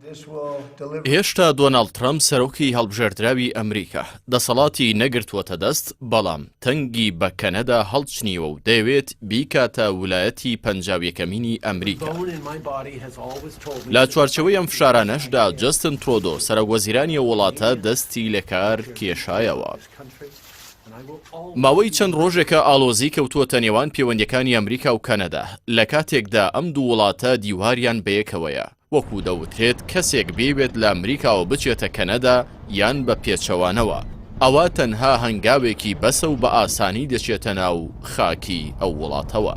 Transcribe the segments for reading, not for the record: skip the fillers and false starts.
هێشتا دۆناڵد ترەمپ سەرۆکی هەڵبژێردراوی ئەمریکا دەسەڵاتی نەگرتووەتە دەست، بەڵام تەنگی بە کەنەدا هەڵچنیوە و دەیەوێت بیکاتە ولایەتی پەنجاویەکەمینی ئەمریکا. لە چوارچێوەی ئەم فشارانەشدا جەستن ترۆدۆ سەرۆکوەزیرانی ئەو وڵاتە دەستی لەکار کێشایەوە. ماوەی چەند ڕۆژێکە ئاڵۆزی کەوتووەتە نێوان پەیوەندیەکانی ئەمریکا و کەنەدا، لە کاتێکدا ئەم دوو وڵاتە دیواریان بەیەکەوەیە، وەکو دەوترێت کەسێک بیەوێت لە ئەمریکاوە بچێتە کەنەدا یان بە پێچەوانەوە، ئەوا تەنها هەنگاوێکی بەسە و بە ئاسانی دەچێتە ناو خاکی ئەو وڵاتەوە.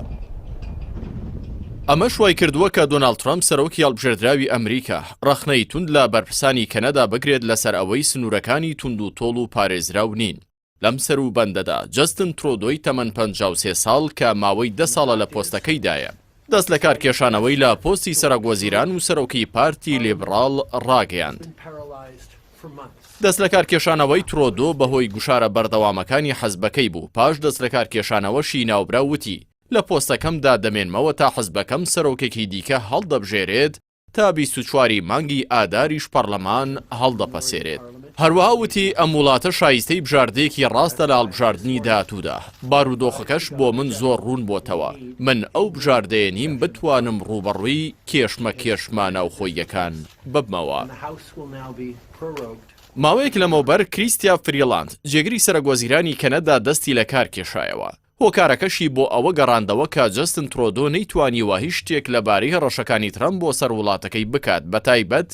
ئەمەش وایکردووە کە دۆناڵد ترەمپ سەرۆکی هەڵبژێردراوی ئەمریکا، ڕەخنەی توند لە بەرپرسانی کەنەدا بگرێت لەسەر ئەوەی سنوورەکانی توندوتۆڵ و پارێزراو نین. لەم سەروبەندەدا جەستن ترۆدۆی تەمەن 53 ساڵ کە ماوەی دە ساڵە لە پۆستەکەیدایە، دەست لەکارکێشانەوەی لە پۆستی سەرۆکوەزیران و سەرۆکی پارتی لیبڕاڵ ڕاگەیاند. دەستلەکارکێشانەوەی ترۆدۆ بەهۆی گوشارە بەردەوامەکانی حزبەکەی بوو، پاش دەستلەکارکێشانەوەشی ناوبراو وتی، لە پۆستەکەمدا دەمێنمەوە تا حزبەکەم سەرۆکێکی دیکە هەڵدەبژێرێت، تا 24 ی مانگی ئاداریش پەڕلەمان هەڵدەپەسێرێت. هەروەها وتی، ئەم وڵاتە شایستەی بژاردەیەکی ڕاستە لە هەڵبژاردنی داهاتوودا، بارودۆخەکەش بۆ من زۆر ڕوون بۆتەوە، من ئەو بژاردەیە نیم بتوانم ڕووبەڕووی کێشمەکێشمە ناوخۆییەکان ببمەوە. ماوەیەک لەمەوبەر کریستیا فریلاند، جێگری سەرۆکوەزیرانی کەنەدا دەستی لەکار کێشایەوە، هۆکارەکەشی بۆ ئەوە گەڕاندەوە کە جەستن ترۆدۆ نەیتوانیوە هیچ شتێک لەبارەی هەڕەشەکانی ترەمپ بۆ سەر وڵاتەکەی بکات، بەتایبەت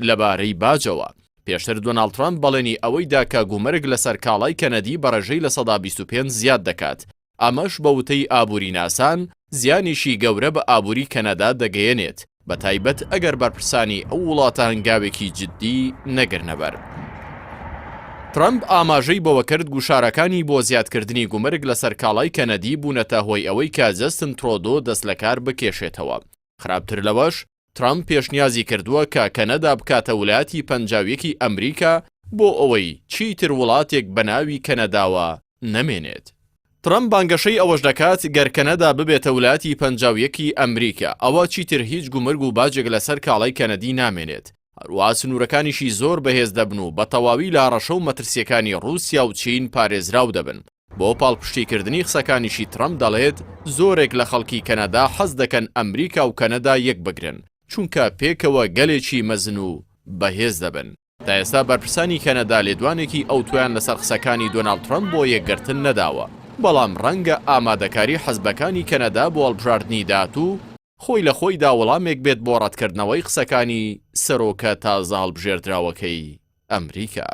لەبارەی باجەوە. پێشتر دۆناڵد ترەمپ بەڵێنی ئەوەی دا کە گومرگ لەسەر کاڵای کەنەدی بە ڕێژەی 25% زیاد دەکات، ئەمەش بە وتەی ئابووریناسان زیانێکی گەورە بە ئابووری کەنەدا دەگەیەنێت، بەتایبەت ئەگەر بەرپرسانی ئەو وڵاتە هەنگاوێکی جددی نەگرنەبەر. ترەمپ ئاماژەی بەوەکرد، گوشارەکانی بۆ زیادکردنی گومرگ لەسەر کاڵای کەنەدی بوونەتە هۆی ئەوەی کە جەستن ترۆدۆ دەستلەکار بکێشێتەوە. خراپتر لەوەش، ترەمپ پێشنیازی کردووە کە کەنەدا بکاتە ولایەتی 51 ی ئەمریکا بۆ ئەوەی چیتر وڵاتێک بەناوی کەنەداوە نەمێنێت. ترەمپ بانگەشەی ئەوەش دەکات، گەر کەنەدا ببێتە ولایەتی 51 ی ئەمریکا، ئەوا چیتر هیچ گومرگ و باجێک لەسەر کاڵای کەنەدی نامێنێت، هەروەها سنوورەکانیشی زۆر بەهێز دەبن و بەتەواوی لە هەڕەشە و مەترسییەکانی ڕووسیا و چین پارێزراو دەبن. بۆ پاڵپشتیکردنی قسەکانیشی ترەمپ دەڵێت، زۆرێک لە خەڵکی کەنەدا حەز دەکەن ئەمریکا و کەنەدا یەکبگرن، چونکە پێکەوە گەلێکی مەزن و بەهێز دەبن. تا ئێستا بەرپرسانی کەنەدا لێدوانێکی ئەوتۆیان لەسەر قسەکانی دۆناڵد ترەمپ بۆ یەکگرتن نەداوە، بەڵام ڕەنگە ئامادەکاری حزبەکانی کەنەدا بۆ هەڵبژاردنی داهاتوو خۆی لە خۆیدا وەڵامێک بێت بۆ ڕەتکردنەوەی قسەکانی سەرۆکە تازە هەڵبژێردراوەکەی ئەمریکا.